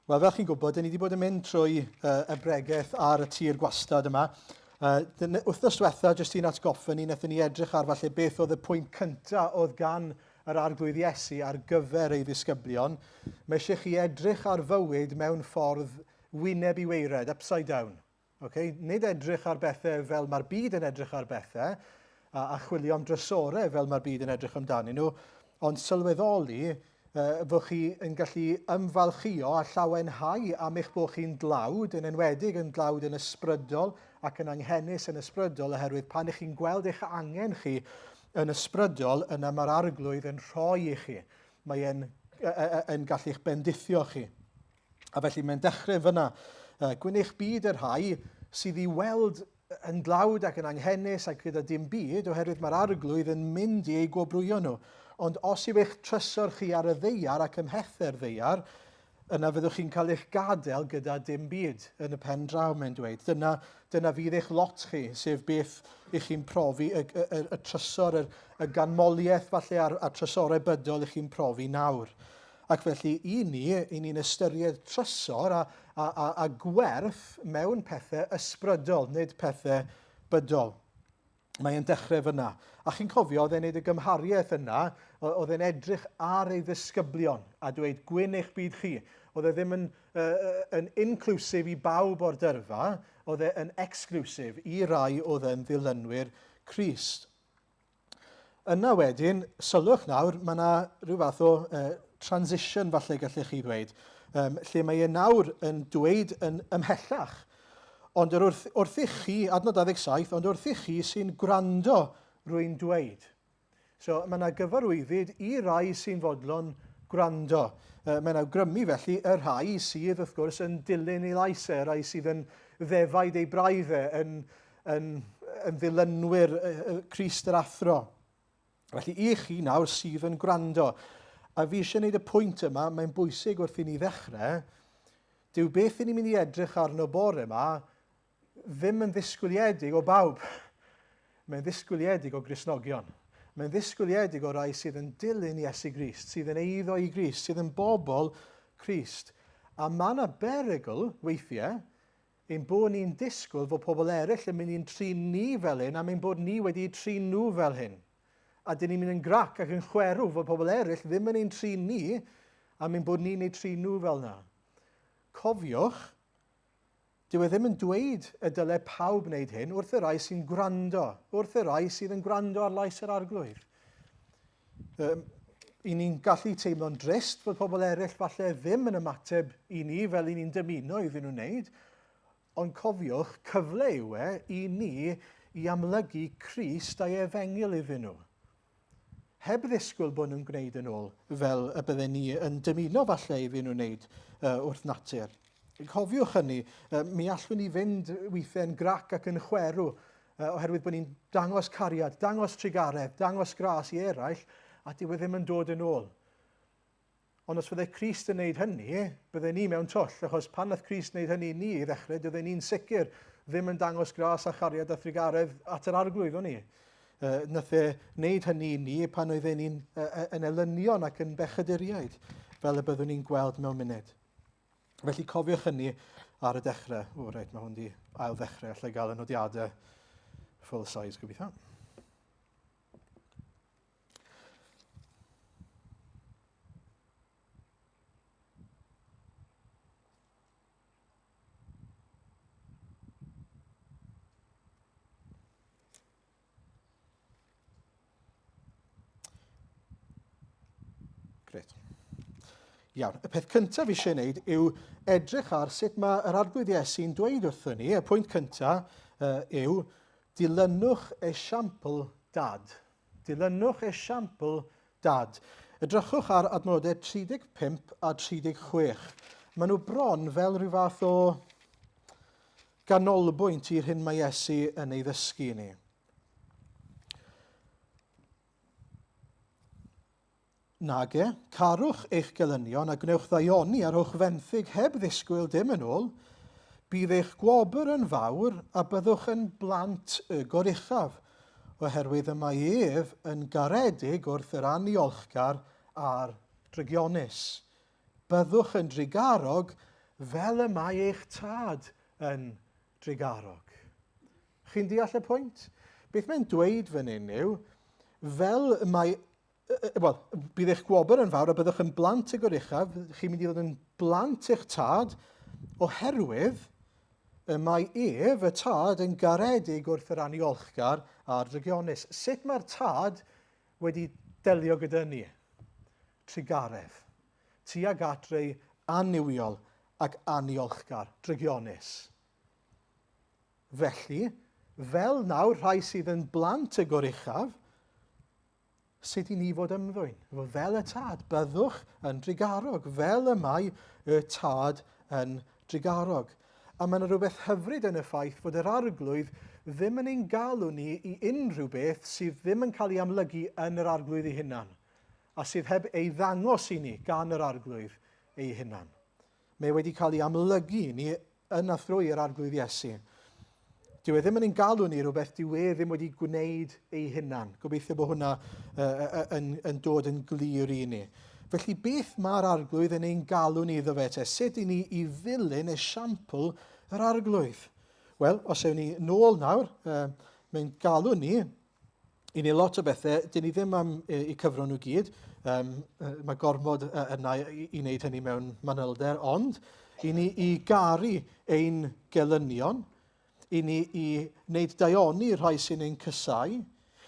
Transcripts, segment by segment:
Wel, fel chi'n gwybod, dyn ni wedi bod yn mynd trwy uh, y bregeth ar y tir gwastad yma. Uh, wythnos diwetha, jyst i'n atgoffa ni, wnaethon ni edrych ar falle beth oedd y pwynt cyntaf oedd gan yr Arglwydd Iesu ar gyfer ei ddisgyblion. Mae eisiau chi edrych ar fywyd mewn ffordd wyneb i weired, upside down. Okay? Nid edrych ar bethau fel mae'r byd yn edrych ar bethau, a, a chwilio am drysorau fel mae'r byd yn edrych amdanyn nhw, ond sylweddoli uh, fod chi yn gallu ymfalchio a llawenhau am eich bod chi'n dlawd, yn enwedig yn dlawd yn ysbrydol ac yn anghenus yn ysbrydol, oherwydd pan ych chi'n gweld eich angen chi yn ysbrydol, yna mae'r arglwydd yn rhoi i chi. Mae e'n yn gallu'ch bendithio chi. A felly mae'n dechrau fyna. Gwyn eich byd y rhai sydd i weld yn dlawd ac yn anghenus ac gyda dim byd, oherwydd mae'r arglwydd yn mynd i eu gwobrwyo nhw. Ond os yw eich trysor chi ar y ddeiar ac ymhellter ddeiar, yna fyddwch chi'n cael eich gadael gyda dim byd yn y pen draw, mae'n dweud. Dyna, dyna fydd eich lot chi, sef beth ych chi'n profi, y, y, y, y trysor, y, y ganmoliaeth falle a'r, a'r trysorau bydol ych chi'n profi nawr. Ac felly, i ni, i ni'n ystyried trysor a, a, a, a gwerth mewn pethau ysbrydol, nid pethau bydol. Mae e'n dechrau fyna. A chi'n cofio, oedd e'n neud y gymhariaeth yna, oedd e'n edrych ar ei ddisgyblion a dweud, gwyn eich byd chi. Oedd e ddim yn, uh, yn inclusive i bawb o'r dyrfa, oedd e yn exclusive i rai oedd yn ddilynwyr Crist. Yna wedyn, sylwch nawr, mae yna rhyw fath o uh, transition falle gallech chi ddweud, um, lle mae e nawr yn dweud yn ymhellach. Ond yr wrth, wrth i chi, adnod 27, ond wrth i chi sy'n gwrando rwy'n dweud. So mae yna gyfarwyddyd i rai sy'n fodlon gwrando. Uh, mae'n awgrymu felly y rhai sydd wrth gwrs yn dilyn ei lais e, y rhai sydd yn ddefaid ei braidd e, yn, yn, yn ddilynwyr Crist yr Athro. Felly i chi nawr sydd yn gwrando, a fi eisiau gwneud y pwynt yma, mae'n bwysig wrth i ni ddechrau, dyw beth i ni'n mynd i edrych arno bore yma ddim yn ddisgwyliedig o bawb. Mae'n ddisgwyliedig o Gristnogion. Mae'n ddisgwyliedig o rai sydd yn dilyn Iesu Grist, sydd yn eiddo i Grist, sydd yn bobl Crist. A mae yna berygl weithiau Ein bod ni'n disgwyl fod pobl eraill yn mynd i'n trin ni fel hyn am ein bod ni wedi eu trin nhw fel hyn. A dyn ni'n mynd yn grac ac yn chwerw fod pobl eraill ddim yn ein trin ni am ein bod ni'n eu trin nhw fel 'na. Cofiwch, dyw e ddim yn dweud y dyle pawb wneud hyn wrth y rai sy'n gwrando, wrth y rai sydd yn gwrando ar lais yr Arglwydd. Um, i ni'n gallu teimlo'n drist fod pobl eraill falle ddim yn ymateb i ni fel i ni'n dymuno iddyn nhw wneud, ond cofiwch, cyfle yw e i ni i amlygu Crist a'i efengyl iddyn nhw. Heb ddisgwyl bod nhw'n gwneud yn ôl fel y bydden ni yn dymuno falle iddyn nhw wneud uh, wrth natur. Cofiwch hynny, uh, mi allwn ni fynd weithiau'n grac ac yn chwerw oherwydd bod ni'n dangos cariad, dangos trugaredd, dangos gras i eraill, a dyw e ddim yn dod yn ôl. Ond os fydde Crist yn gwneud hynny, bydde ni mewn twll, achos pan nath Crist wneud hynny i ni i ddechrau, dydde ni'n sicr ddim yn dangos gras a chariad a thrugaredd at yr arglwydd, o'n i. Uh, nath e wneud hynny i ni pan oedden ni'n uh, yn elynion ac yn bechaduriaid, fel y byddwn ni'n gweld mewn munud. Felly cofiwch hynny ar y dechrau. O, reit, mae hwn di ail ddechrau. Allai gael y nodiadau full size gobeithio. Gret. Iawn, y peth cyntaf fi eisiau gwneud yw edrych ar sut mae yr Arglwydd Iesu'n dweud wrthyn ni. Y pwynt cyntaf uh, yw dilynwch esiampl dad. Dilynwch esiampl dad. Edrychwch ar adnodau 35 a 36. Maen nhw bron fel rhyw fath o ganolbwynt i'r hyn mae Iesu yn ei ddysgu i ni. Nage, carwch eich gelynion a gwnewch ddaioni a rhowch fenthyg heb ddisgwyl dim yn ôl. Bydd eich gwobr yn fawr a byddwch yn blant y Goruchaf, oherwydd y mae ef yn garedig wrth yr anniolchgar a'r drygionus. Byddwch yn drugarog. fel y mae eich tad yn drugarog. Chi'n deall y pwynt? Beth mae'n dweud fan hyn yw, fel y mae wel, bydd eich gwobr yn fawr a byddwch yn blant y goruchaf, chi'n mynd i ddod yn blant eich tad, oherwydd y mae ef, y tad, yn garedig wrth yr aniolchgar a'r drygionus. Sut mae'r tad wedi delio gyda ni? Trugaredd. Tuag at rei annuwiol ac aniolchgar, drygionus. Felly, fel nawr rhai sydd yn blant y goruchaf, Sut i ni fod ymddwyn? Fel y tad, byddwch yn drugarog, fel y mae y tad yn drugarog. A mae yna rhywbeth hyfryd yn y ffaith fod yr arglwydd ddim yn ein galw ni i unrhyw beth sydd ddim yn cael ei amlygu yn yr arglwydd ei hunan, a sydd heb ei ddangos i ni gan yr arglwydd ei hunan. Mae wedi cael ei amlygu i ni yn a thrwy yr Arglwydd Iesu. Dyw e ddim yn ein galw ni rhywbeth dyw e ddim wedi gwneud ei hunan. Gobeithio bod hwnna uh, yn, yn dod yn glir i ni. Felly beth mae'r Arglwydd yn ein galw ni iddo fe te? Sut i ni i ddilyn esiampl yr Arglwydd? Wel, os ewn ni nôl nawr, uh, mae'n galw ni i ni lot o bethau, dyn ni ddim am i cyfro nhw gyd, um, mae gormod yna i, i wneud hynny mewn manylder, ond i ni i garu ein gelynion, i ni i wneud daioni rhai sy'n ein cysau,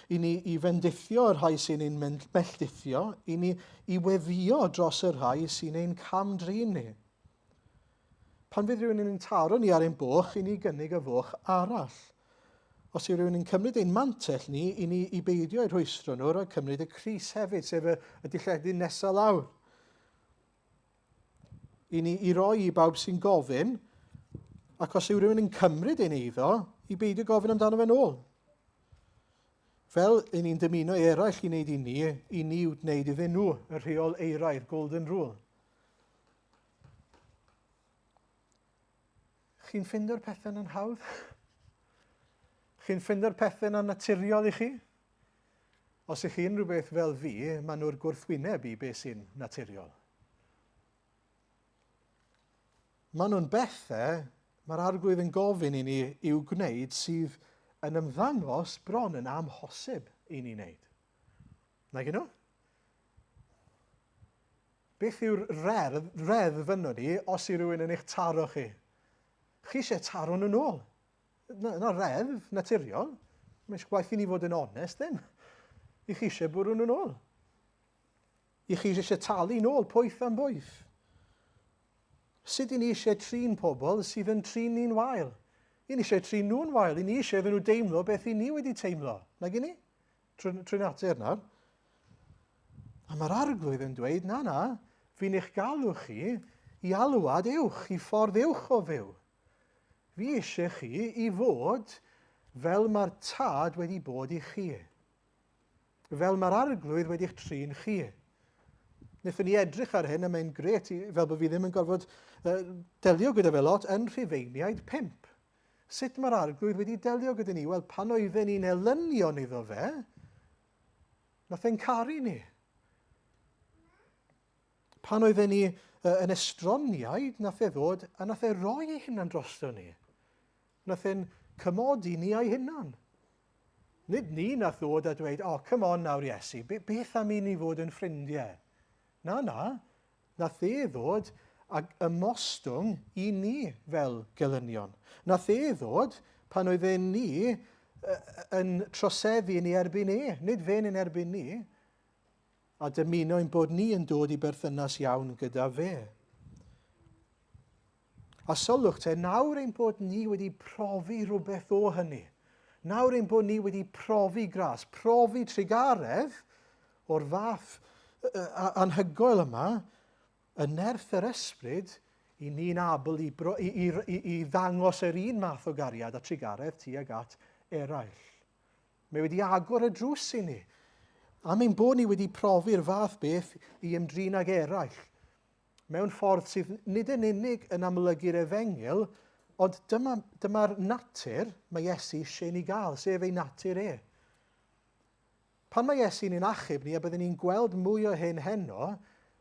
i ni i fendithio y rhai sy'n ein melldithio, i ni i weddio dros y rhai sy'n ein cam-drin ni. Pan fydd rhywun yn ein taro ni ar ein boch, i ni gynnig y foch arall. Os yw rhywun yn cymryd ein mantell ni, i ni i beidio eu rhwystro nhw rhag cymryd y crys hefyd, sef y, y dilledyn nesaf lawr. I ni i roi i bawb sy'n gofyn, ac os yw rhywun yn cymryd ein eiddo, i beidio gofyn amdano fe'n ôl. Fel i ni'n dymuno eraill i wneud i ni, i ni wneud iddyn nhw, y rheol eiraidd, golden rule. Chi'n ffindio'r pethau yna'n hawdd? Chi'n ffindio'r pethau yna'n naturiol i chi? Os ych chi unrhyw beth fel fi, maen nhw'r gwrthwyneb i beth sy'n naturiol. Maen nhw'n bethau mae'r arglwydd yn gofyn i ni i'w gwneud sydd yn ymddangos bron yn amhosib i ni wneud. Nag nhw? Beth yw'r reddf, reddf yno ni os yw rhywun yn eich taro chi? Chi eisiau taro nhw'n ôl. Na, na reddf naturiol. Mae'n gwaith i ni fod yn onest ddim. I chi eisiau bwrw nhw'n ôl. I chi eisiau talu nôl pwyth am bwyth. Sut i ni eisiau trin pobl sydd yn trin ni'n wael? I ni eisiau trin nhw'n wael. I ni eisiau iddyn nhw deimlo beth i ni wedi teimlo. Nag i ni? Trwy, trwy natur nawr. A mae'r arglwydd yn dweud, na, na, fi'n eich galw chi i alwad uwch, i ffordd uwch o fyw. Fi eisiau chi i fod fel mae'r tad wedi bod i chi. Fel mae'r arglwydd wedi'ch trin chi. Wnaethon ni edrych ar hyn a mae'n gret, fel bod fi ddim yn gorfod uh, delio gyda fe lot, yn Rhufeiniaid 5. Sut mae'r Arglwydd wedi delio gyda ni? Wel, pan oedden ni'n elynion iddo fe, nath e'n caru ni. Pan oedden ni yn estroniaid, nath e ddod a nath e roi ei hunan drosto ni. Nath e'n cymodi ni a'i hunan. Nid ni nath ddod a dweud, oh, come on nawr Iesu, beth am i ni fod yn ffrindiau? Na, na, Nath e ddod ag ymostwng i ni fel gelynion. Nath e ddod pan oedden ni yn troseddu yn ei erbyn e, nid fe'n ein erbyn ni, a dymuno ein bod ni yn dod i berthynas iawn gyda fe. A sylwch te, nawr ein bod ni wedi profi rhywbeth o hynny, nawr ein bod ni wedi profi gras, profi trugaredd o'r fath anhygoel yma, y nerth yr ysbryd, i ni'n abl i, bro, i, i, i, i ddangos yr un math o gariad a trugaredd tuag at eraill. Mae wedi agor y drws i ni. Am ein bod ni wedi profi'r fath beth i ymdrin ag eraill, mewn ffordd sydd nid yn unig yn amlygu'r efengyl, ond dyma, dyma'r natur mae Iesu eisiau ni gael, sef ei natur e. Pan mae Iesu'n ein achub ni, a byddwn ni'n gweld mwy o hyn heno,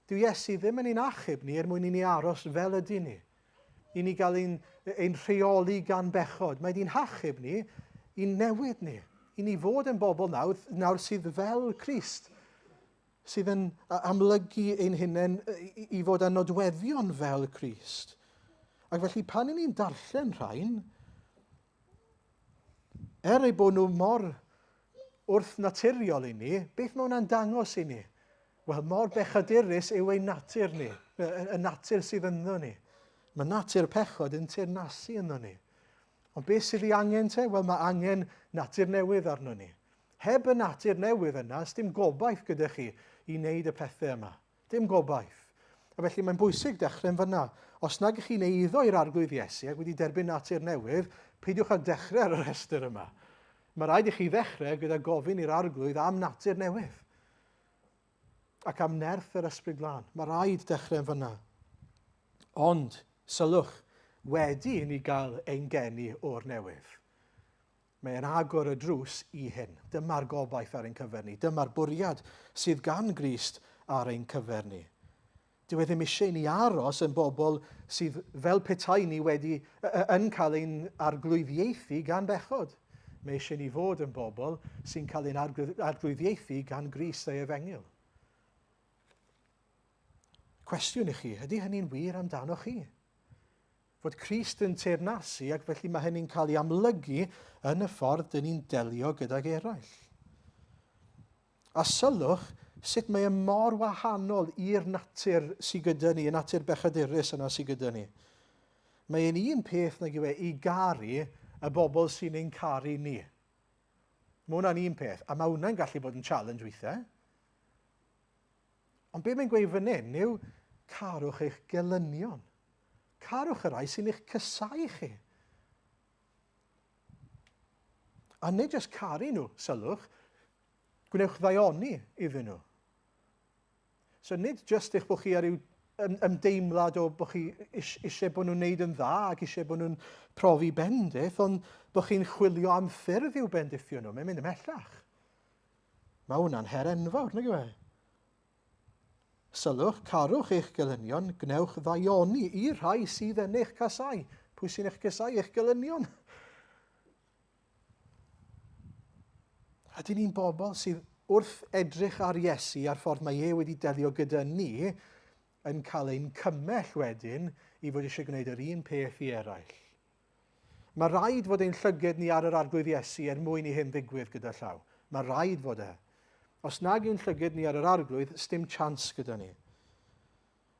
dyw Iesu ddim yn ein achub ni er mwyn i ni aros fel ydyn ni. i ni gael ein, ein rheoli gan bechod. Mae di'n hachub ni i newid ni, i ni fod yn bobl nawr, nawr sydd fel Crist, sydd yn amlygu ein hunain i fod â nodweddion fel Crist. Ac felly pan i ni'n darllen rhain, er eu bod nhw mor wrth naturiol i ni, beth mae hwnna'n dangos i ni? Wel, mor bechadurus yw ein natur ni, y natur sydd ynddo ni. Mae natur pechod yn teyrnasu ynddo ni. Ond beth sydd ei angen te? Wel, mae angen natur newydd arno ni. Heb y natur newydd yna, dim gobaith gyda chi i wneud y pethau yma. Dim gobaith. A felly mae'n bwysig dechrau yn fyna. Os nag ych chi'n eiddo i'r Arglwydd Iesu ac wedi derbyn natur newydd, peidiwch â dechrau ar y rhestr yma. Mae rhaid i chi ddechrau gyda gofyn i'r Arglwydd am natur newydd ac am nerth yr Ysbryd Glân. Mae rhaid dechrau yn fyna. Ond, sylwch, wedi i ni gael ein geni o'r newydd, Mae e'n agor y drws i hyn. Dyma'r gobaith ar ein cyfer ni. Dyma'r bwriad sydd gan Grist ar ein cyfer ni. Dyw e ddim eisiau i ni aros yn bobl sydd fel petai ni wedi yn cael ein arglwyddiaethu gan bechod. Mae eisiau ni fod yn bobl sy'n cael ein arglwyddiaethu gan Grist a'i efengyl. Cwestiwn i chi, ydy hynny'n wir amdano chi? Fod Crist yn teyrnasu ac felly mae hynny'n cael ei amlygu yn y ffordd dyn ni'n delio gydag eraill. A sylwch sut mae e mor wahanol i'r natur sydd gyda ni, y natur bechadurus yna sydd gyda ni. Mae e'n un peth nag yw e i garu y bobl sy'n ein caru ni. Mae hwnna'n un peth, a mae hwnna'n gallu bod yn challenge weithiau. Ond be mae'n gweud fan hyn yw carwch eich gelynion. Carwch y rhai sy'n eich cysau chi. A nid jyst caru nhw, sylwch, gwnewch ddaioni iddyn nhw. So nid jyst eich bod chi ar ryw ymdeimlad o bod chi eisiau bod nhw'n neud yn dda ac eisiau bod nhw'n profi bendith, ond bod chi'n chwilio am ffyrdd i'w bendithio nhw. Mae'n mynd ymhellach. Mae hwnna'n her enfawr, nag yw e? Sylwch, carwch eich gelynion, gwnewch ddaioni i'r rhai sydd yn eich casau. Pwy sy'n eich casau? Eich gelynion. Ydyn ni'n bobl sydd wrth edrych ar Iesu a'r ffordd mae e wedi delio gyda ni, yn cael ein cymell wedyn i fod eisiau gwneud yr un peth i eraill. Mae rhaid fod ein llyged ni ar yr Arglwydd Iesu er mwyn i hyn ddigwydd gyda llaw. Mae rhaid fod e. Os nag yw'n llyged ni ar yr Arglwydd, sdim chance gyda ni.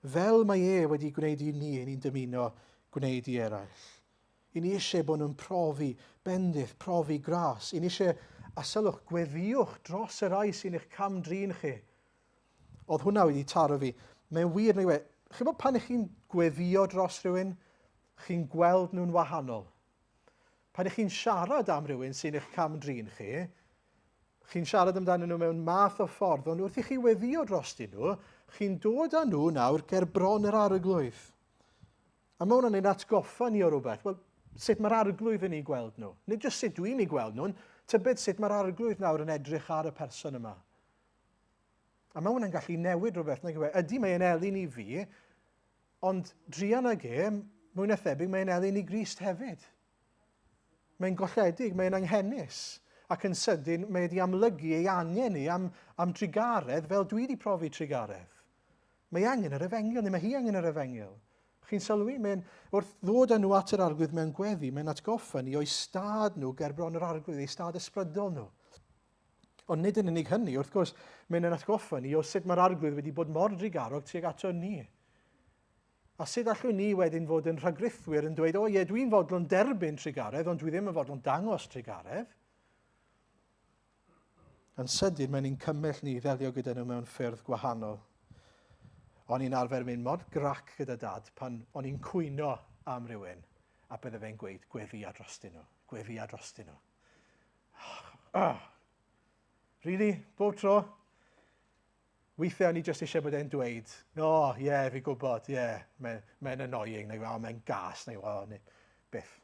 Fel mae e wedi gwneud i ni, ni'n dymuno gwneud i eraill. I ni eisiau bod nhw'n profi bendith, profi gras. I ni eisiau, a sylwch, gweddïwch dros y rhai sy'n eich cam-drin chi. Oedd hwnna wedi taro fi. Mae'n wir, nag yw e? Chi'n bod pan ych chi'n gweddïo dros rhywun, chi'n gweld nhw'n wahanol. Pan ych chi'n siarad am rhywun sy'n eich cam-drin chi, chi'n siarad amdanyn nhw mewn math o ffordd, ond wrth i chi weddio drostyn nhw, chi'n dod â nhw nawr ger bron yr arglwydd. A mae hwnna'n ein atgoffa ni o rhywbeth. Wel, sut mae'r arglwydd yn ei gweld nhw? Nid jyst sut dwi'n ei gweld nhw'n, tybed sut mae'r arglwydd nawr yn edrych ar y person yma. A mae hwnna'n gallu newid rhywbeth, nag yw e? Ydy, mae'n elyn i fi, Ond druan ag e, mwy na thebyg, mae'n elyn i Grist hefyd. Mae'n golledig, mae'n anghenus, ac yn sydyn mae wedi amlygu ei angen i am, am drugaredd fel dwi wedi profi trugaredd. Mae angen yr efengyl, neu mae hi angen yr efengyl. Chi'n sylwi? Mae'n, wrth ddod â nhw at yr arglwydd mewn gweddi, mae'n atgoffa ni o'i stad nhw ger bron yr arglwydd, ei stad ysbrydol nhw. Ond nid yn unig hynny, wrth gwrs, mae'n ein atgoffa ni o sut mae'r Arglwydd wedi bod mor drugarog tuag ato ni. A sut allwn ni wedyn fod yn rhagrithwyr yn dweud, o ie, dwi'n fodlon derbyn trugaredd, ond dwi ddim yn fodlon dangos trugaredd. Yn sydyn, mae'n ein cymell ni i ddelio gyda nhw mewn ffyrdd gwahanol. O'n i'n arfer mynd mor grac gyda dad pan o'n i'n cwyno am rywun, a bydde fe'n gweud, gweddïa drostyn nhw, gweddïa drostyn nhw. Oh, really? Bob tro? Weithiau o'n i jyst eisiau bod e'n dweud, o, oh, ie, yeah, fi gwybod, ie, yeah, mae'n mae annoying, neu oh, mae'n gas, neu oh, neu byth.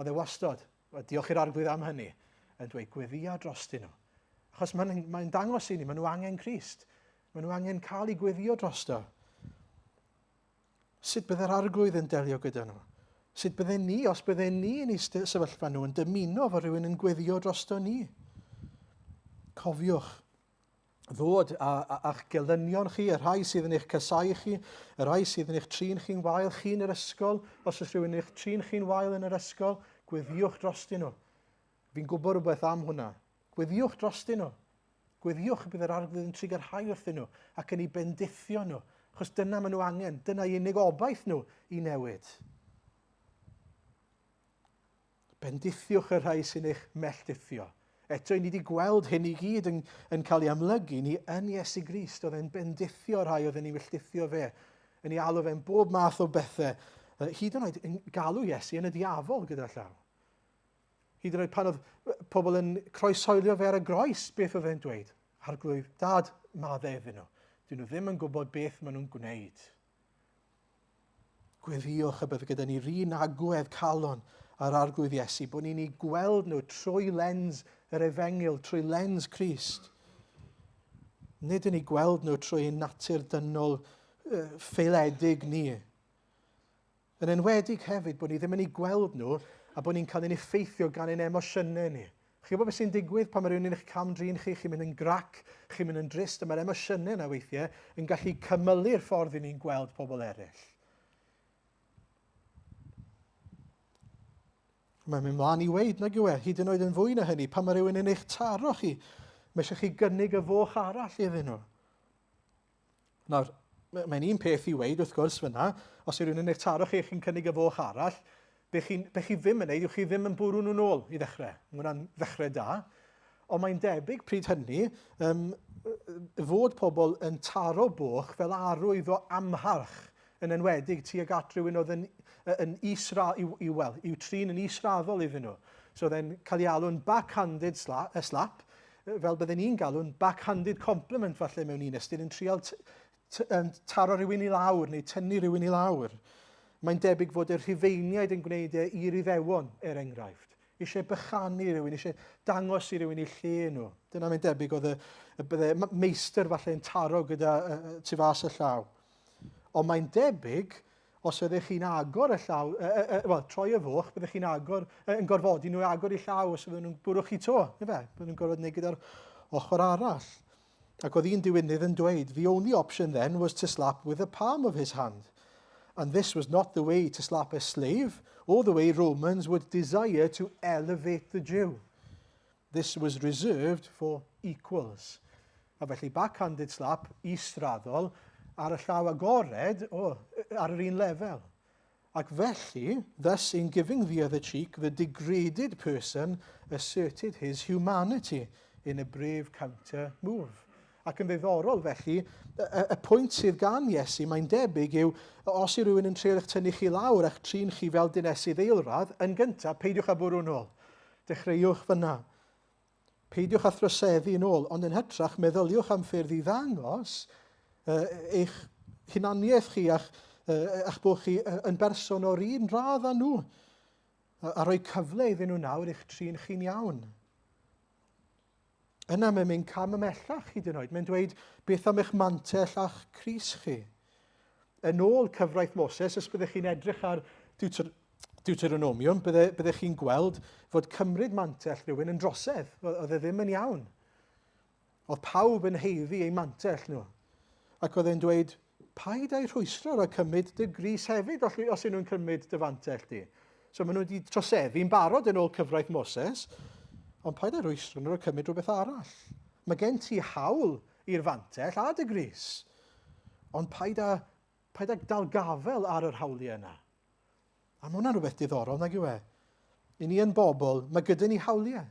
Oedd e wastod, diolch i'r arglwydd am hynny, yn dweud gweddia drostyn nhw. Achos mae'n mae dangos i ni, maen nhw angen Crist. Maen nhw angen cael eu gweddio drosto. Sut byddai'r arglwydd yn delio gyda nhw? Sut bydden ni, os bydden ni yn eu sefyllfa nhw, yn dymuno fod rhywun yn gweddio drosto ni? Cofiwch ddod a, a, a'ch gelynion chi, y rhai sydd yn eich casau chi, y rhai sydd yn eich trin chi'n wael, chi'n yr ysgol, os oes rhywun yn eich trin chi'n wael yn yr ysgol, gweddiwch drostyn nhw. Fi'n gwybod rhywbeth am hwnna. Gweddiwch drostyn nhw. Gweddiwch y bydd yr arglwydd yn trugarhau wrthyn nhw ac yn eu bendithio nhw, achos dyna maen nhw angen, dyna ei unig obaith nhw i newid. Bendithiwch y rhai sy'n eich melldithio. Eto, ni wedi gweld hyn i gyd yn, yn cael ei amlygu ni yn Iesu Grist. Oedd e'n bendithio rhai oedd yn ei melltithio fe, yn ei alw fe'n bob math o bethau, hyd yn oed yn galw Iesu yn y diafol gyda llaw. Hyd yn oed pan oedd pobl yn croeshoelio fe ar y groes, beth oedd e'n dweud? Arglwydd, dad, maddau iddyn nhw. Dyn nhw ddim yn gwybod beth maen nhw'n gwneud. Gweddïwch y bydd gyda ni'r un agwedd calon a'r Arglwydd Iesu, bod ni'n ei gweld nhw trwy lens yr efengyl, trwy lens Crist. Nid yn ei gweld nhw trwy ein natur dynol ffeiledig ni. Yn enwedig hefyd bod ni ddim yn eu gweld nhw a bod ni'n cael ein effeithio gan ein emosiynau ni. Chi'n gwybod beth sy'n digwydd pan mae rhywun yn eich cam-drin chi, chi'n mynd yn grac, chi'n mynd yn drist, a mae'r emosiynau yna weithiau yn gallu cymylu'r ffordd i ni'n gweld pobl eraill. Mae'n mynd mlaen i weid, nag yw e, hyd yn oed yn fwy na hynny, pan mae rhywun yn eich taro chi, mae eisiau chi gynnig y foch arall iddyn nhw. Nawr, mae'n un peth i weid, wrth gwrs, fyna, os yw rhywun yn eich taro chi, chi'n cynnig y foch arall, be chi, be chi ddim yn neud yw chi ddim yn bwrw nhw'n ôl i ddechrau. Mae hwnna'n ddechrau da. Ond mae'n debyg pryd hynny um, fod pobl yn taro boch fel arwydd o amharch yn enwedig tuag at rhywun oedd yn, yn isra, i'w, i'w, well, i'w trin yn israddol iddyn nhw. So oedd e'n cael ei alw'n backhanded slap, slap fel bydden ni'n galw'n backhanded compliment falle mewn un ystyr, yn trial taro rhywun i lawr neu tynnu rhywun i lawr. Mae'n debyg fod y Rhufeiniaid yn gwneud e i'r Iddewon, er enghraifft. Eisiau bychanu rhywun, eisiau dangos i rhywun eu lle nhw. Dyna mae'n debyg oedd y, y bydde meistr falle yn taro gyda uh, tu fas y llaw. Ond mae'n debyg, os oeddech chi'n agor y llaw, uh, uh, uh, wel, troi y foch, byddech chi'n agor, uh, yn gorfodi nhw i agor i llaw os oedden nhw'n bwrw chi to, neu fe? Bydden nhw'n gorfod wneud gyda'r ochr arall. Ac oedd un diwynydd yn dweud, the only option then was to slap with the palm of his hand. And this was not the way to slap a slave or the way Romans would desire to elevate the Jew. This was reserved for equals. A felly backhanded slap israddol ar y llaw agored, o, ar yr un lefel. Ac felly, thus in giving the other cheek, the degraded person asserted his humanity in a brave counter move. Ac yn ddiddorol felly, y, y, y pwynt sydd gan Iesu, mae'n debyg, yw os yw rhywun yn trio eich tynnu chi lawr a'ch trin chi fel dinesydd eilradd, yn gyntaf, peidiwch â bwrw nôl. Dechreuwch fyna. Peidiwch â throseddu yn ôl, ond yn hytrach meddyliwch am ffyrdd i ddangos uh, eich hunaniaeth chi a'ch, uh, a'ch bod chi yn berson o'r un radd â nhw, a, a rhoi cyfle iddyn nhw nawr i'ch trin chi'n iawn. Yna mae'n mynd cam ymhellach hyd yn oed. Mae'n dweud, beth am eich mantell a'ch crys chi? Yn ôl cyfraith Moses, os byddech chi'n edrych ar Deuter Deuteronomium, bydde, byddech chi'n gweld fod cymryd mantell rhywun yn drosedd. Oedd e ddim yn iawn. Oedd pawb yn heiddi eu mantell nhw. Ac oedd e'n dweud, paid â'i rhwystro rhag cymryd dy grys hefyd os, os nhw'n cymryd dy fantell di. So maen nhw wedi troseddu'n barod yn ôl cyfraith Moses, ond paid â'i rhwystro nhw rhag cymryd rhywbeth arall. Mae gen ti hawl i'r fantell a dy grys, ond paid â, paid â dal gafel ar yr hawliau yna. A mae hwnna'n rhywbeth diddorol, nag yw e? I ni yn bobl, mae gyda ni hawliau.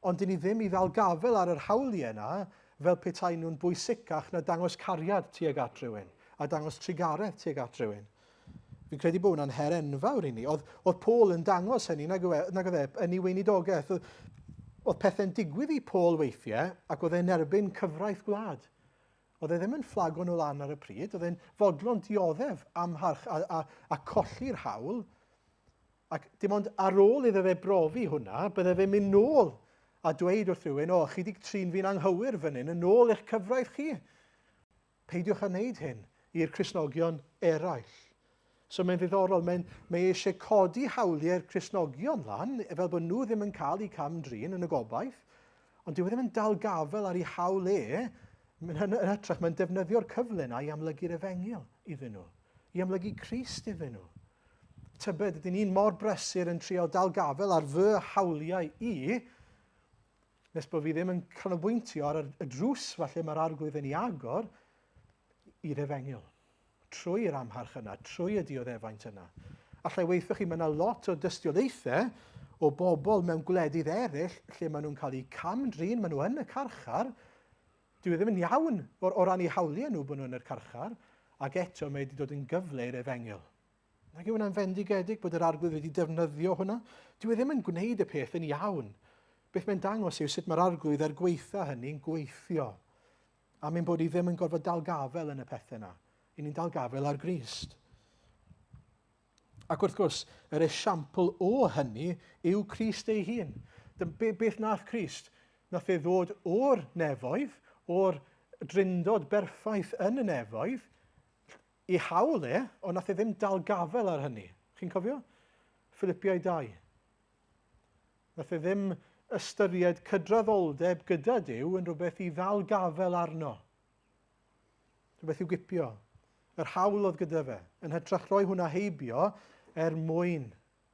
Ond dyn ni ddim i ddal gafel ar yr hawliau yna fel petai nhw'n bwysicach na dangos cariad tuag at rhywun a dangos trugaredd tuag at rhywun. Fi'n credu bod hwnna'n her enfawr i ni. Oedd, oedd Paul yn dangos hynny, nag, e, nag oedd e, yn ei weinidogaeth. Oedd, oedd pethau'n digwydd i Paul weithiau ac oedd e'n erbyn cyfraith gwlad. Oedd e ddim yn fflago nhw lan ar y pryd, oedd e'n fodlon dioddef amharch a, a, a colli'r hawl. Ac dim ond ar ôl iddo fe brofi hwnna, bydde fe'n mynd nôl a dweud wrth rhywun, o, chi wedi trin fi'n anghywir fan hyn, yn ôl eich cyfraith chi. Peidiwch â wneud hyn i'r Cristnogion eraill. So mae'n ddiddorol, mae'n, mae eisiau codi hawliau'r Cristnogion lan, fel bod nhw ddim yn cael eu cam-drin yn y gobaith, ond dyw e ddim yn dal gafael ar ei hawl e, yn, yn hytrach mae'n defnyddio'r cyfle yna i amlygu'r efengyl iddyn nhw, i amlygu Crist iddyn nhw. Tybed, ydyn ni'n mor brysur yn trial dal gafael ar fy hawliau i, nes bod fi ddim yn canolbwyntio ar y drws falle mae'r arglwydd yn ei agor i'r efengyl. Trwy'r amharch yna, trwy y dioddefaint yna. Allai weithio chi, mae yna lot o dystiolaethau o bobl mewn gwledydd eraill lle maen nhw'n cael eu cam-drin, maen nhw yn y carchar. Dyw e ddim yn iawn o, o ran eu hawliau nhw bod nhw yn yr carchar, ac eto mae wedi dod yn gyfle i'r efengyl. Nag yw hwnna'n fendigedig bod yr arglwydd wedi defnyddio hwnna? Dyw e ddim yn gwneud y peth yn iawn. Beth mae'n dangos yw sut mae'r arglwydd er gweitha hynny'n gweithio. Am ein bod ni ddim yn gorfod dal gafel yn y pethau yna. I ni'n dal gafel ar Grist. Ac wrth gwrs, yr esiampl o hynny yw Crist ei hun. Be, beth nath Crist? Nath e ddod o'r nefoedd, o'r drindod berffaith yn y nefoedd, I hawl e, ond nath e ddim dal gafel ar hynny. Chi'n cofio? Philipiaid 2. Nath e ddim ystyried cydraddoldeb gyda Duw yn rhywbeth i ddal gafel arno. Rhywbeth i'w gipio. Yr hawl oedd gyda fe. Yn hytrach rhoi hwnna heibio er mwyn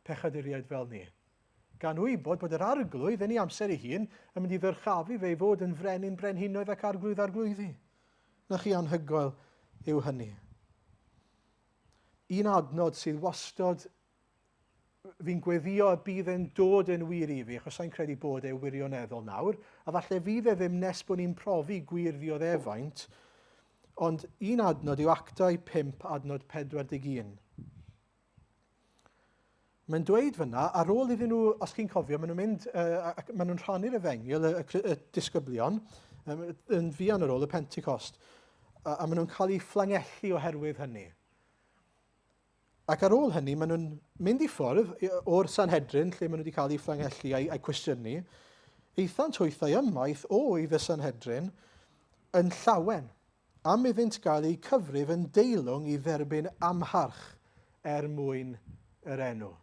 pechaduriaid fel ni. Gan wybod bod yr arglwydd yn ei amser ei hun yn mynd i ddyrchafu fe i fod yn frenin brenhinoedd ac arglwydd arglwyddi. Na chi anhygoel yw hynny. Un adnod sydd wastod fi'n gweddio y bydd e'n dod yn wir i fi, achos sa'n credu bod e wirioneddol nawr, a falle fydd e ddim nes bod ni'n profi gwir ddioddefaint, ond un adnod yw Actau 5 adnod 41. Mae'n dweud fyna, ar ôl iddyn nhw, os chi'n cofio, maen nhw'n mynd, uh, ac maen nhw'n rhannu'r efengyl, y, y, y disgyblion, um, yn fuan ar ôl y Pentecost, a, a maen nhw'n cael eu fflangellu oherwydd hynny. Ac ar ôl hynny, maen nhw'n mynd i ffwrdd o'r Sanhedrin, lle maen nhw wedi cael eu fflangellu a'i, a'i cwestiynu. Eithant hwythau ymaith oedd y Sanhedrin yn llawen. Am iddynt gael eu cyfrif yn deilwng i dderbyn amharch er mwyn yr enw.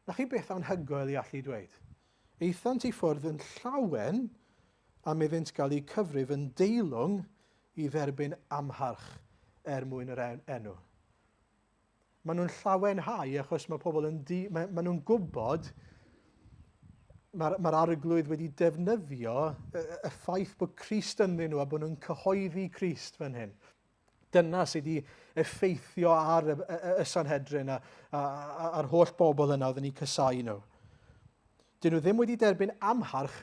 Na chi beth anhygoel i allu dweud. Aethant i ffwrdd yn llawen am iddynt gael eu cyfrif yn deilwng i dderbyn amharch er mwyn yr enw. Maen nhw'n llawenhau achos mae pobl yn... Di, mae, maen nhw'n gwybod mae'r mae arglwydd wedi defnyddio y, y ffaith bod Crist ynddyn nhw a bod nhw'n cyhoeddi Crist fan hyn. Dyna sydd wedi effeithio ar y, y, y Sanhedrin a, a, a, a'r holl bobl yna oedd yn eu cysau nhw. Dyn nhw ddim wedi derbyn amharch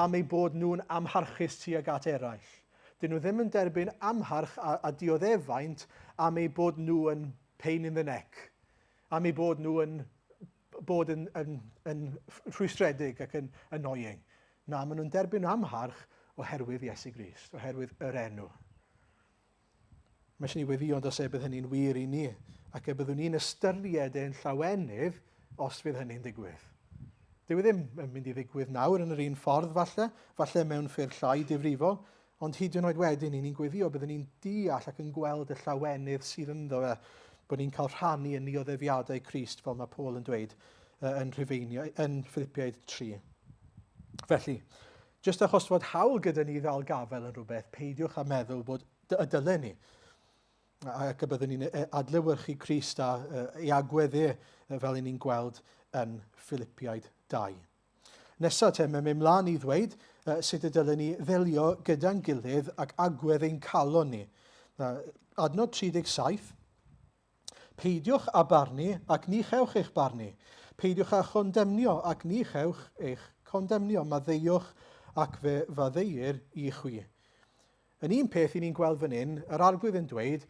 am eu bod nhw'n amharchus tuag at eraill. Dyn nhw ddim yn derbyn amharch a, a dioddefaint am eu bod nhw yn pain in the neck, am eu bod nhw yn bod yn, yn, yn rhwystredig ac yn annoying. Na, maen nhw'n derbyn amharch oherwydd Iesu Grist, oherwydd yr enw. Mae eisiau ni weddio ond os e bydd hynny'n wir i ni, ac y byddwn ni'n ystyried e'n llawenydd os fydd hynny'n digwydd. Dyw e ddim yn mynd i ddigwydd nawr yn yr un ffordd falle, falle mewn ffyrdd llai difrifol, ond hyd yn oed wedyn, ni'n gweddio byddwn ni'n deall ac yn gweld y llawenydd sydd ynddo fe, bod ni'n cael rhannu yn nioddefiadau Crist, fel mae Paul yn dweud yn Rhufeiniau, yn Philippiaid 3. Felly, jyst achos fod hawl gyda ni ddal gafael yn rhywbeth, peidiwch â meddwl bod y dylen ni ac y byddwn ni'n adlewyrchu Crist a ei agwedd e fel i ni'n gweld yn Philippiaid 2. Nesa te, mae'n mynd mlaen i ddweud sut y dylen ni ddelio gyda'n gilydd ac agwedd ein calon ni. Adnod 37, Peidiwch â barnu ac ni chewch eich barnu. Peidiwch â chondemnio ac ni chewch eich condemnio. Maddeuwch ac fe faddeuir i chwi. Yn un peth i ni'n gweld fan hyn, yr arglwydd yn dweud,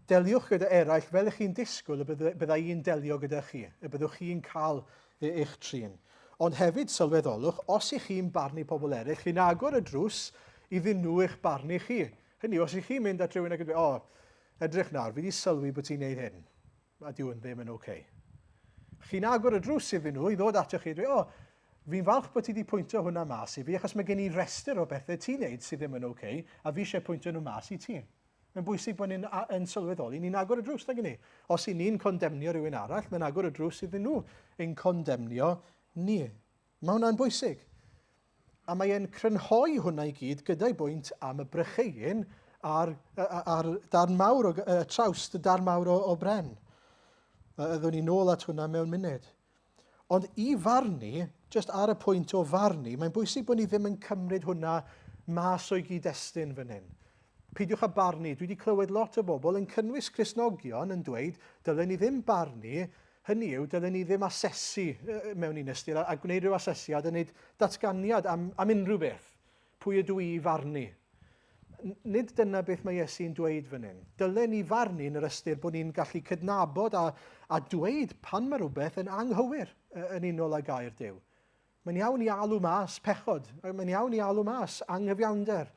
deliwch gyda eraill fel ych chi'n disgwyl y byddai un delio gyda chi, y byddwch chi'n cael e, eich trin. Ond hefyd sylweddolwch, os ych chi'n barnu pobl eraill, chi'n agor y drws iddyn nhw eich barnu chi. Hynny, os ych chi'n mynd at rhywun ac yn dweud, o, oh, edrych nawr, fi wedi sylwi bod ti'n neud hyn, a dyw hwn ddim yn oce. Okay. Chi'n agor y drws iddyn nhw i ddod atoch chi a dweud, o, oh, fi'n falch bod ti wedi pwyntio hwnna mas i fi, achos mae gen i restr o bethau ti'n neud sydd ddim yn oce, okay, a fi eisiau pwyntio nhw mas i ti. Mae'n bwysig bod ni'n yn sylweddoli, ni'n agor y drws, nag ni? Os i ni'n condemnio rhywun arall, mae'n agor y drws iddyn nhw ein condemnio ni. Mae hwnna'n bwysig. A mae e'n crynhoi hwnna i gyd gyda'i bwynt am y brycheuyn a'r, ar darn mawr o, uh, trawst, y darn mawr o, o bren. Ydwn ni nôl at hwnna mewn munud. Ond i farnu, jyst ar y pwynt o farnu, mae'n bwysig bod ni ddim yn cymryd hwnna mas o'i gyd-destun fan hyn. Peidiwch â barnu. Dwi wedi clywed lot o bobl, yn cynnwys Cristnogion, yn dweud, dylen ni ddim barnu, hynny yw, dylen ni ddim asesu mewn un ystyr a, a gwneud rhyw asesiad a wneud datganiad am, am unrhyw beth. Pwy ydw i i farnu? Nid dyna beth mae Iesu'n dweud fan hyn. Dylen ni farnu yn yr ystyr bod ni'n gallu cydnabod a, a dweud pan mae rhywbeth yn anghywir yn unol â gair Duw. Mae'n iawn i alw mas pechod. Mae'n iawn i alw mas anghyfiawnder.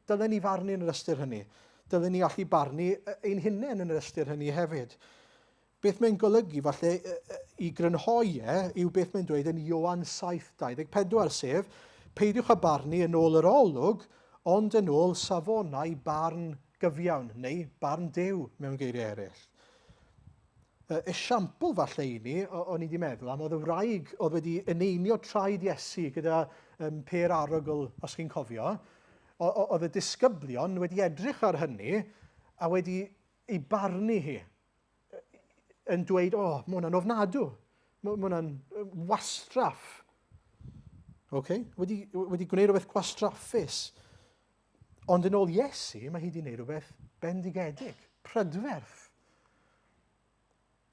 Dylen ni farnu yn yr ystyr hynny. Dylen ni allu barnu ein hunain yn yr ystyr hynny hefyd. Beth mae'n golygu, falle, i grynhoi e, yw beth mae'n dweud yn Ioan 7:24, sef, peidiwch â barnu yn ôl yr olwg, ond yn ôl safonau barn gyfiawn, neu barn Duw, mewn geiriau eraill. Esiampl falle i ni, o'n i wedi meddwl am, oedd y wraig oedd wedi eneinio traed Iesu gyda um, pêr arogl, os chi'n cofio. Oedd y disgyblion wedi edrych ar hynny a wedi ei barnu hi yn dweud, o, oh, mae hwnna'n ofnadw, mae hwnna'n wastraff. Okay? Wedi, wedi gwneud rhywbeth gwastraffus. Ond yn ôl Iesu, mae hi wedi gwneud rhywbeth bendigedig, prydferth.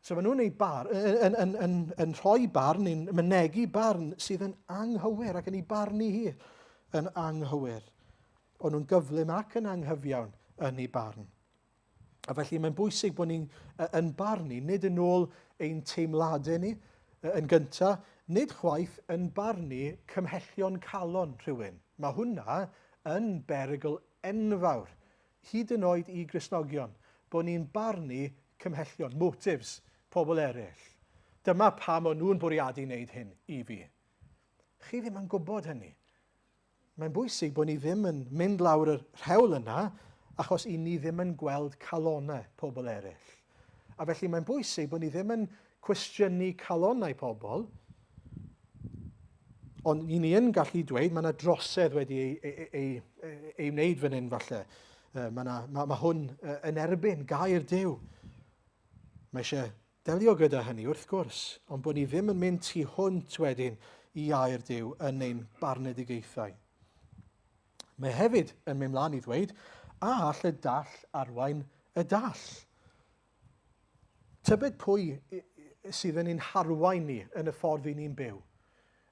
So maen nhw'n ei bar, yn, yn, yn, yn, yn rhoi barn, yn mynegu barn sydd yn anghywir ac yn ei barnu hi yn anghywir. O'n nhw'n gyflym ac yn anghyfiawn yn ei barn. A felly mae'n bwysig bod ni'n yn barnu, nid yn ôl ein teimladau ni yn gyntaf, nid chwaith yn barnu cymhellion calon rhywun. Mae hwnna yn berygl enfawr, hyd yn oed i Gristnogion, bod ni'n barnu cymhellion, motives, pobl eraill. Dyma pam o'n nhw'n bwriadu wneud hyn i fi. Chi ddim yn gwybod hynny. Mae'n bwysig bod ni ddim yn mynd lawr y rhewl yna achos i ni ddim yn gweld calonnau pobl eraill. A felly mae'n bwysig bod ni ddim yn cwestiynu calonnau pobl, ond i ni yn gallu dweud mae yna drosedd wedi ei, ei, ei, ei, ei wneud fan hyn falle. Mae, yna, mae, mae hwn yn erbyn gair Duw. Mae eisiau Delio gyda hynny, wrth gwrs, ond bod ni ddim yn mynd tu hwnt wedyn i air Duw yn ein barnedigaethau. Mae hefyd yn mynd mlaen i ddweud, a all y dall arwain y dall? Tybed pwy sydd yn ein harwain ni yn y ffordd i ni'n byw?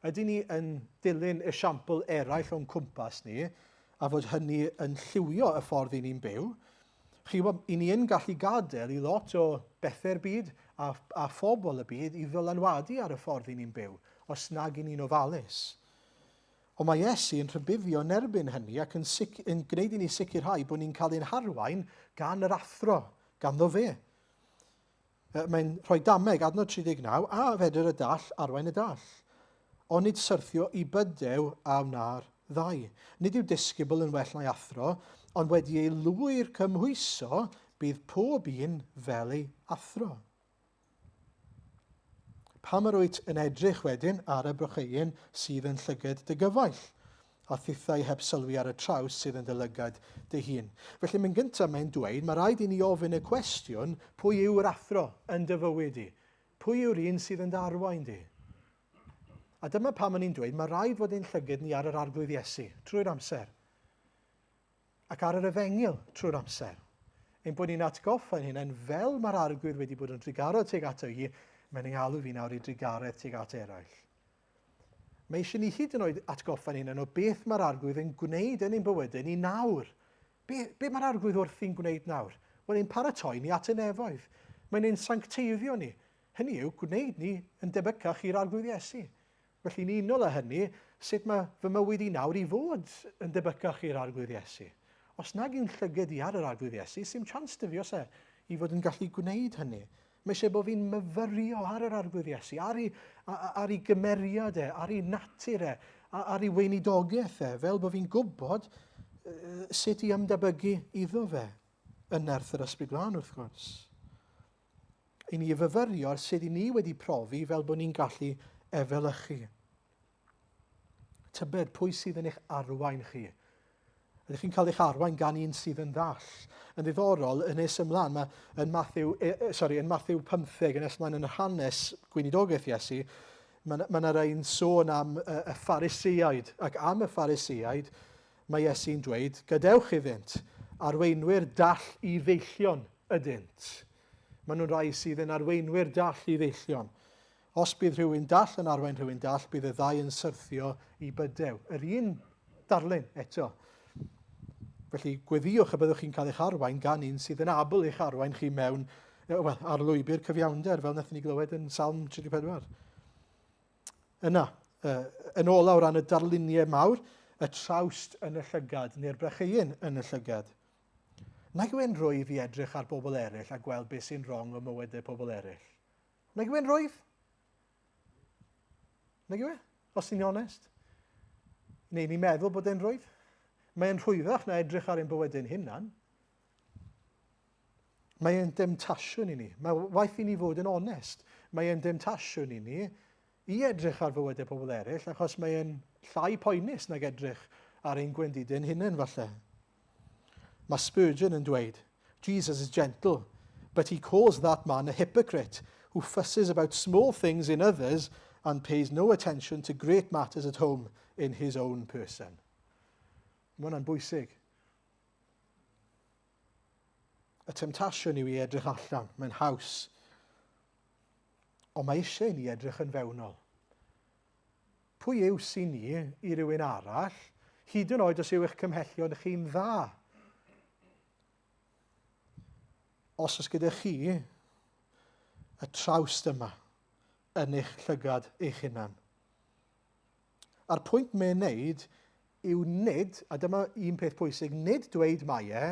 Ydyn ni yn dilyn esiampl eraill o'n cwmpas ni, a fod hynny yn lliwio y ffordd i ni'n byw? Chi'n gwybod, i ni yn gallu gadael i lot o bethau'r byd a, a phobl y byd i ddylanwadu ar y ffordd i ni'n byw, os nag i ni'n ofalus. Ond mae Iesu yn rhybuddio yn erbyn hynny ac yn, sic, yn gwneud i ni sicrhau bod ni'n cael ein harwain gan yr athro, ganddo fe. Mae'n rhoi dameg, adnod 39, a fedr y dall arwain y dall. Onid syrthio i bydew a wna'r ddau. Nid yw disgybl yn well na'i athro, ond wedi ei lwyr cymhwyso, bydd pob un fel ei athro. Pam yr wyt yn edrych wedyn ar y brocheuyn sydd yn llyged dy gyfaill? a thithau heb sylwi ar y traws sydd yn dy lygad dy hun. Felly, yn gyntaf mae'n dweud, mae rhaid i ni ofyn y cwestiwn, pwy yw'r athro yn dy fywyd di? Pwy yw'r un sydd yn dy arwain di? A dyma pam o'n i'n dweud, mae rhaid fod ein llygad ni ar yr Arglwydd Iesu trwy'r amser. Ac ar yr Efengyl trwy'r amser. Ein bod ni'n atgoffa ein hunain fel mae'r Arglwydd wedi bod yn drugarog tuag ato i, mae'n ei alw fi nawr i drugaredd tuag at eraill. Mae eisiau ni hyd yn oed atgoffa'n hunain o beth mae'r Arglwydd yn gwneud yn ein bywydau ni nawr. Be, be mae'r Arglwydd wrthi'n gwneud nawr? Wel, ein paratoi ni at y nefoedd. Mae'n ein sancteiddio ni. Hynny yw, gwneud ni yn debycach i'r Arglwydd Iesu. Felly, yn unol â hynny, sut mae fy mywyd i nawr i fod yn debycach i'r Arglwydd Iesu? Os nag yw'n llyged i ar yr Arglwydd Iesu, sy'm chance 'da fi oes e, i fod yn gallu gwneud hynny. Mae eisiau bod fi'n myfyrio ar yr Arglwydd Iesu, ar ei, ar ei gymeriad e, ar ei natur e, ar ei weinidogaeth e, fel bod fi'n gwybod sut i ymdebygu iddo fe. Yn nerth yr Ysbryd Glân, wrth gwrs. I ni fyfyrio ar sut i ni wedi profi fel bod ni'n gallu efelychu. Tybed pwy sydd yn eich arwain chi? Ydych chi'n cael eich arwain gan un sydd yn ddall? Yn ddiddorol, yn nes ymlaen, mae yn Matthew, eh, eh, sorry, yn Matthew 15, yn nes ymlaen yn yr hanes gweinidogaeth Iesu, mae yna ma rai'n sôn am y, y Phariseaid, ac am y Phariseaid, mae Iesu'n dweud, gadewch iddynt, arweinwyr dall i ddeillion ydynt. Maen nhw'n rhai sydd yn arweinwyr dall i ddeillion. Os bydd rhywun dall yn arwain rhywun dall, bydd y ddau yn syrthio i bydew. Yr un darlun eto. Felly, gweddïwch y byddwch chi'n cael eich arwain gan un sydd yn abl eich arwain chi mewn, wel, ar lwybr cyfiawnder, fel wnaethon ni glywed yn Salm 34. Yna, yn ola o ran y darluniau mawr, y trawst yn y llygad, neu'r brecheuyn yn y llygad. Nag yw e'n rwydd i edrych ar bobl eraill a gweld beth sy'n wrong o mywydau pobl eraill? Nag yw e'n rwydd? Nag yw e? Os ni'n onest. Neu ni'n meddwl bod e'n rwydd. Mae'n rhwyddach na edrych ar ein bywydau'n hunan. Mae e'n demtasiwn i ni. Mae waith i ni fod yn onest. Mae e'n demtasiwn i ni i edrych ar fywydau pobl eraill, achos mae e'n llai poenus nag edrych ar ein gwendidau'n hunain, falle. Mae Spurgeon yn dweud, Jesus is gentle, but he calls that man a hypocrite who fusses about small things in others and pays no attention to great matters at home in his own person. Mae hwnna'n bwysig. Y temtasiwn yw i edrych allan, mae'n haws. Ond mae eisiau i ni edrych yn fewnol. Pwy yw sy'n ni i rywun arall, hyd yn oed os yw eich cymhellion chi'n dda? Os oes gyda chi y trawst yma yn eich llygad eich hunan. A'r pwynt mae'n neud yw nid, a dyma un peth pwysig, nid dweud mai e,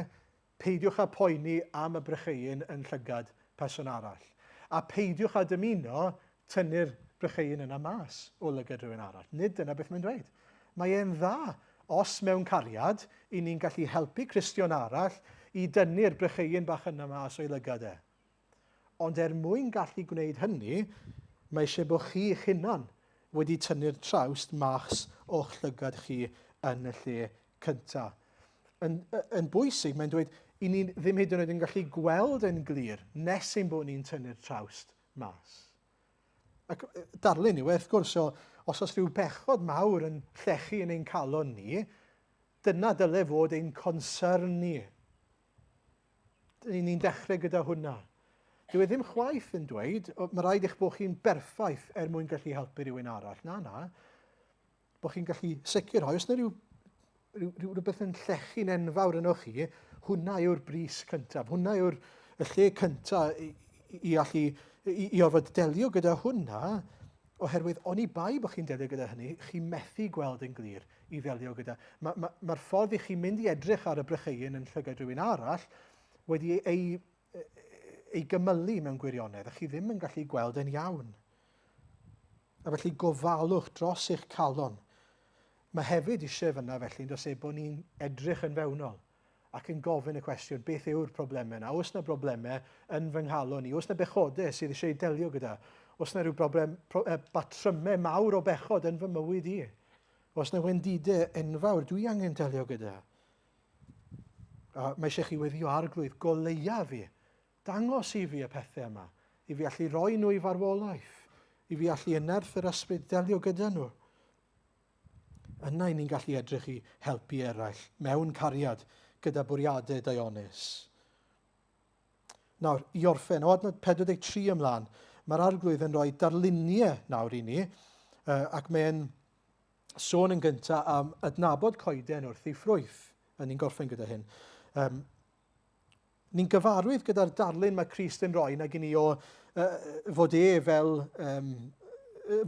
peidiwch â poeni am y brycheuyn yn llygad person arall. A peidiwch â dymuno tynnu'r brycheuyn yna mas o lygad rhywun arall. Nid dyna beth mae'n dweud. Mae e'n dda os mewn cariad i ni'n gallu helpu Cristion arall i dynnu'r brycheuyn bach yna mas o'i lygad e. Ond er mwyn gallu gwneud hynny, mae eisiau bod chi'ch hunan wedi tynnu'r trawst mas o'ch llygad chi yn y lle cyntaf. Yn, yn bwysig, mae'n dweud, i ni ddim hyd yn oed yn gallu gweld yn glir nes ein bod ni'n tynnu'r trawst mas. Ac darlun yw e, wrth gwrs, o, os oes rhyw bechod mawr yn llechu yn ein calon ni, dyna dyle fod ein concern ni. Dyn ni'n dechrau gyda hwnna. Dyw e ddim chwaith yn dweud, mae rhaid eich bod chi'n berffaith er mwyn gallu helpu rhywun arall. Na, na. Bod chi'n gallu sicrhau, os yna rhyw, rhyw, rhyw, rhywbeth yn llechu'n enfawr yno chi, hwnna yw'r bris cyntaf. Hwnna yw'r y lle cyntaf i, i allu, i, i orfod delio gyda hwnna, oherwydd oni bai bod chi'n delio gyda hynny, chi'n methu gweld yn glir i ddelio gyda. Mae'r ma, ma, ma ffordd i chi mynd i edrych ar y brycheuyn yn llygad rhywun arall wedi ei, ei, ei gymylu mewn gwirionedd, a chi ddim yn gallu gweld yn iawn. A felly gofalwch dros eich calon. Mae hefyd eisiau fyna felly, yn does e, bod ni'n edrych yn fewnol ac yn gofyn y cwestiwn, beth yw'r problemau yna? Oes yna broblemau yn fy nghalon i? Oes yna bechodau sydd eisiau eu delio gyda? Oes yna rhyw broblem, pro, batrymau mawr o bechod yn fy mywyd i? Oes yna wendidau enfawr dwi angen delio gyda? A mae eisiau chi weddio arglwydd, goleia fi, dangos i fi y pethau yma, i fi allu roi nhw i farwolaeth, i fi allu yn nerth yr ysbryd delio gyda nhw. Yna i ni'n gallu edrych i helpu eraill mewn cariad gyda bwriadau daionus. Nawr, i orffen, o adnod 43 ymlaen, mae'r arglwydd yn rhoi darluniau nawr i ni, ac mae'n sôn yn gyntaf am adnabod coeden wrth ei ffrwyth. A ni'n gorffen gyda hyn. Um, ni'n gyfarwydd gyda'r darlun mae Crist yn rhoi nag i ni o uh, fod e fel um,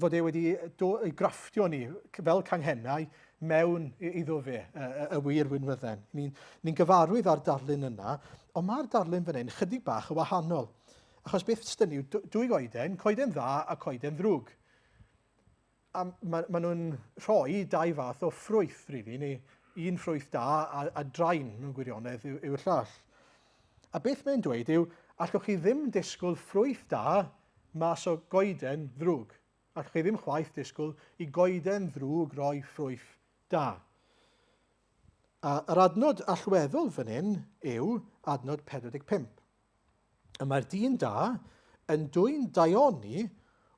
fod e wedi do, ei grafftio ni fel canghennau mewn iddo fe, y, y, y wir winwydden. Ni'n ni gyfarwydd â'r darlun yna, ond mae'r darlun fan hyn chydig bach yn wahanol. Achos beth sydd yw dwy goeden, coeden dda a coeden ddrwg. A ma, ma nhw'n rhoi dau fath o ffrwyth, really, neu un ffrwyth da a, a draen mewn gwirionedd yw, yw'r llall. A beth mae'n dweud yw, allwch chi ddim disgwyl ffrwyth da mas o goeden ddrwg. Allwch chi ddim chwaith disgwyl i goeden ddrwg roi ffrwyth da. A yr adnod allweddol fan hyn yw adnod 45. Y mae'r dyn da yn dwyn daioni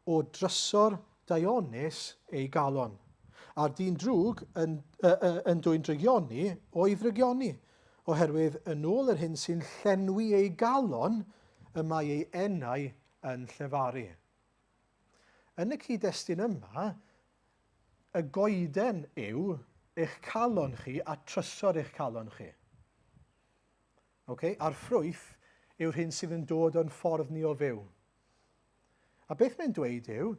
o drysor daionus ei galon, a'r dyn drwg yn, uh, uh, yn dwyn drygioni o'i ddrygioni, oherwydd yn ôl yr hyn sy'n llenwi ei galon y mae ei enau yn llefaru. Yn y cyd-destun yma, y goeden yw eich calon chi a trysor eich calon chi. Ok, a'r ffrwyth yw'r hyn sydd yn dod o'n ffordd ni o fyw. A beth mae'n dweud yw,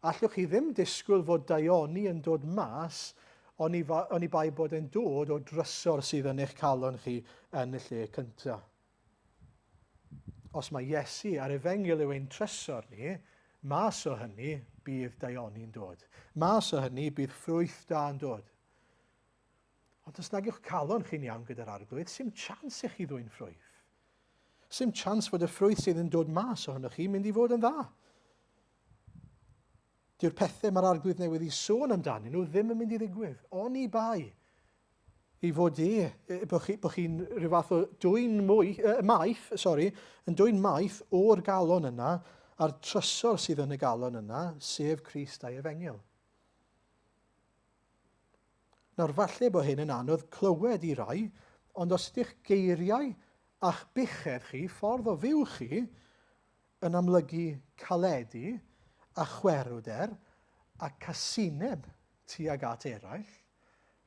allwch chi ddim disgwyl fod daioni yn dod mas oni, oni bai bod e'n dod o drysor sydd yn eich calon chi yn y lle cyntaf. Os mae Iesu a'r efengyl yw ein trysor ni, mas o hynny bydd daioni'n dod. Mas o hynny bydd ffrwyth da yn dod. Ond os nag yw'ch calon chi'n iawn gyda'r Arglwydd, sim chance i chi ddwyn ffrwyth. Sim chance fod y ffrwyth sydd yn dod mas ohonoch chi mynd i fod yn dda. Dyw'r pethau mae'r Arglwydd newydd i sôn amdanyn nhw ddim yn mynd i ddigwydd. Oni bai i fod e, bod chi'n chi rhyw fath o dwyn mwy, maeth, sori, yn dwyn maeth o'r galon yna a'r trysor sydd yn y galon yna, sef Crist a'i efengyl. Nawr, falle bod hyn yn anodd clywed i rai, ond os ydych geiriau a'ch buchedd chi, ffordd o fyw chi, yn amlygu caledu a chwerwder a casineb tuag at eraill,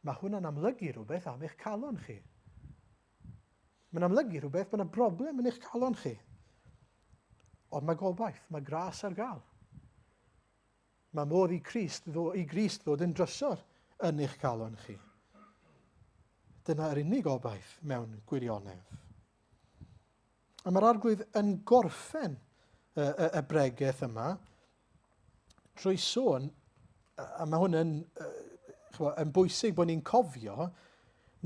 mae hwnna'n amlygu rhywbeth am eich calon chi. Mae'n amlygu rhywbeth, mae yna broblem yn eich calon chi. Ond mae gobaith, mae gras ar gael. Mae modd i Crist, i Grist ddod yn drysor yn eich calon chi. Dyna'r unig obaith mewn gwirionedd. A mae'r arglwydd yn gorffen y, y, y bregeth yma trwy sôn, a mae hwn yn, chwa, yn bwysig bod ni'n cofio,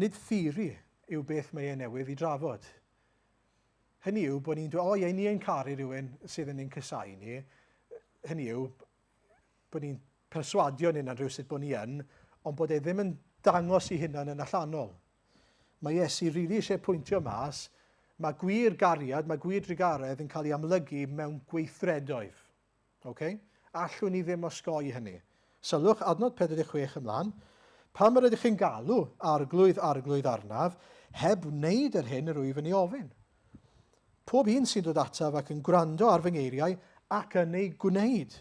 nid theori yw beth mae e newydd i drafod. Hynny yw bod ni'n dweud, o ie, ni yn caru rhywun sydd yn ein cysau ni. Hynny yw, bod ni'n perswadio ni'n rhywsut bod ni yn, ond bod e ddim yn dangos i hunan yn allanol. Mae Iesu rili really eisiau pwyntio mas, mae gwir gariad, mae gwir drugaredd yn cael ei amlygu mewn gweithredoedd. Ok? Allwn ni ddim osgoi hynny. Sylwch, adnod 46 ymlaen. Pam yr ydych chi'n galw, Arglwydd, Arglwydd arnaf, heb wneud yr hyn yr wyf yn ei ofyn? Pob un sy'n dod ataf ac yn gwrando ar fy ngeiriau ac yn ei gwneud,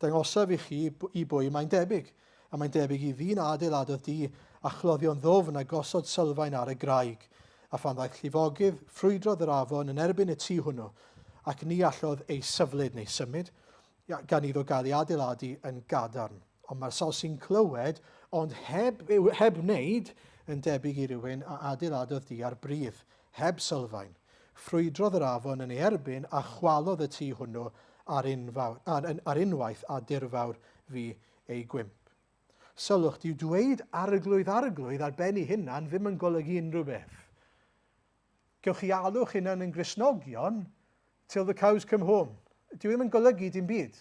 dangosaf i chi i bwy mae'n debyg. A mae'n debyg i ddyn a adeiladodd dŷ a chloddio'n ddwfn a gosod sylfaen ar y graig. A phan ddaeth llifogydd, ffrwydrodd yr afon yn erbyn y tŷ hwnnw, ac ni allodd ei syflyd neu symud, gan iddo gael ei adeiladu yn gadarn. Ond mae'r sawl sy'n clywed, ond heb, heb wneud, yn debyg i rywun a adeiladodd dŷ ar bridd, heb sylfaen. Ffrwydrodd yr afon yn ei erbyn a chwalodd y tŷ hwnnw ar, unfawr, ar, ar unwaith a dirfawr fu ei gwymp. Sylwch, dyw dweud arglwydd, arglwydd ar ben ei hunan ddim yn golygu unrhyw beth. Gewch chi alw'ch hunan yn Gristnogion till the cows come home. Dyw e ddim yn golygu dim byd.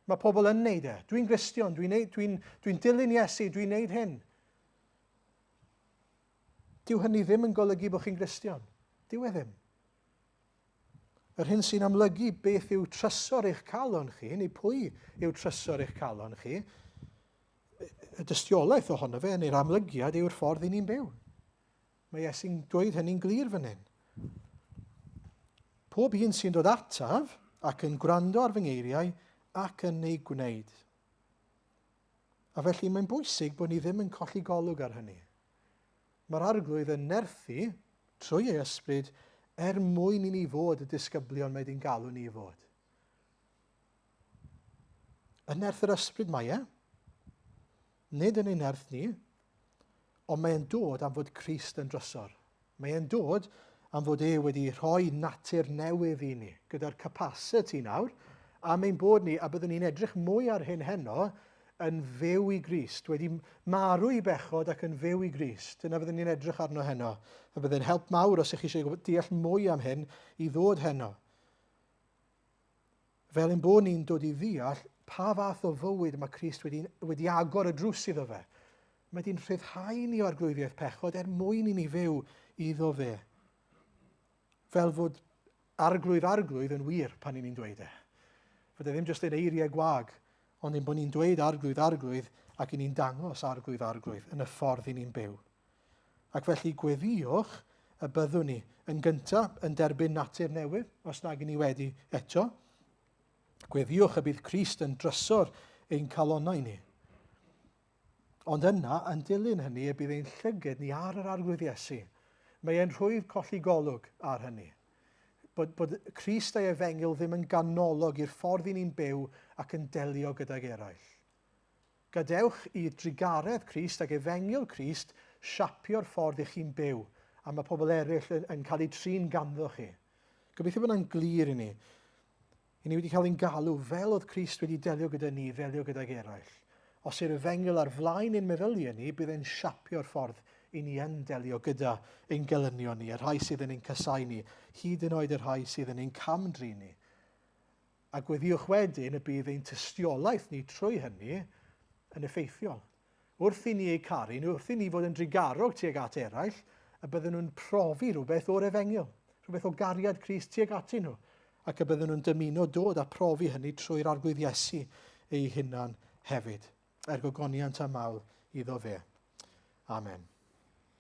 Mae pobl yn neud e. Dwi'n Gristion, dwi'n dwi, dwi dilyn Iesu, dwi'n neud hyn. Dyw hynny ddim yn golygu bod chi'n Gristion. Dyw e ddim. Yr hyn sy'n amlygu beth yw trysor eich calon chi, neu pwy yw trysor eich calon chi, y dystiolaeth ohono fe, neu'r amlygiad yw'r ffordd i ni'n byw. Mae Iesu'n dweud hynny'n glir fan hyn. Pob un sy'n dod ataf ac yn gwrando ar fy ngeiriau ac yn ei gwneud. A felly mae'n bwysig bod ni ddim yn colli golwg ar hynny. Mae'r Arglwydd yn nerthu, trwy ei Ysbryd, er mwyn i ni fod y disgyblion mae di'n galw ni i fod. Yn nerth yr Ysbryd mae e. Nid yn ei nerth ni, ond mae'n dod am fod Crist yn drysor. Mae'n dod am fod e wedi rhoi natur newydd i ni, gyda'r capacity nawr, am ein bod ni, a byddwn ni'n edrych mwy ar hyn heno, yn fyw i Grist, wedi marw i bechod ac yn fyw i Grist. Dyna fyddwn ni'n edrych arno heno. A byddai'n help mawr os ych chi eisiau deall mwy am hyn i ddod heno. Fel ein bod ni'n dod i ddeall pa fath o fywyd mae Crist wedi, wedi agor y drws iddo fe. Mae di'n rhyddhau ni o arglwyddiaeth pechod er mwyn i ni fyw iddo fe. Fel fod arglwydd arglwydd yn wir pan i ni'n dweud e. Fod e ddim jyst yn eiriau gwag, ond ein bod ni'n dweud arglwydd arglwydd ac i ni'n dangos arglwydd arglwydd yn y ffordd i ni'n byw. Ac felly gweddïwch y byddwn ni yn gyntaf yn derbyn natur newydd, os nag i ni wedi eto. Gweddïwch y bydd Crist yn drysor ein calonnau ni. Ond yna, yn dilyn hynny, y bydd ein llyged ni ar yr Arglwydd Iesu. Mae e'n rhwydd colli golwg ar hynny. Bod, bod Crist a'i efengyl ddim yn ganolog i'r ffordd i ni'n byw ac yn delio gydag eraill. Gadewch i drugaredd Crist ac efengyl Crist siapio'r ffordd i chi'n byw a mae pobl eraill yn, yn cael eu trin ganddo chi. Gobeithio bod hwnna'n glir i ni. I ni wedi cael ein galw fel oedd Crist wedi delio gyda ni, ddelio gydag eraill. Os yw'r efengyl ar flaen ein meddyliau ni, bydd e'n siapio'r ffordd i ni yn delio gyda ein gelynion ni, y rhai sydd yn ein casau ni, hyd yn oed y rhai sydd yn ein cam-drin ni. A gweddïwch wedyn y bydd ein tystiolaeth ni trwy hynny yn effeithiol. Wrth i ni eu caru nhw, wrth i ni fod yn drugarog tuag at eraill, y bydden nhw'n profi rhywbeth o'r efengyl, rhywbeth o gariad Crist tuag atyn nhw, ac y bydden nhw'n dymuno dod a profi hynny trwy'r Arglwydd Iesu ei hunan hefyd, er gogoniant a mawl iddo fe. Amen.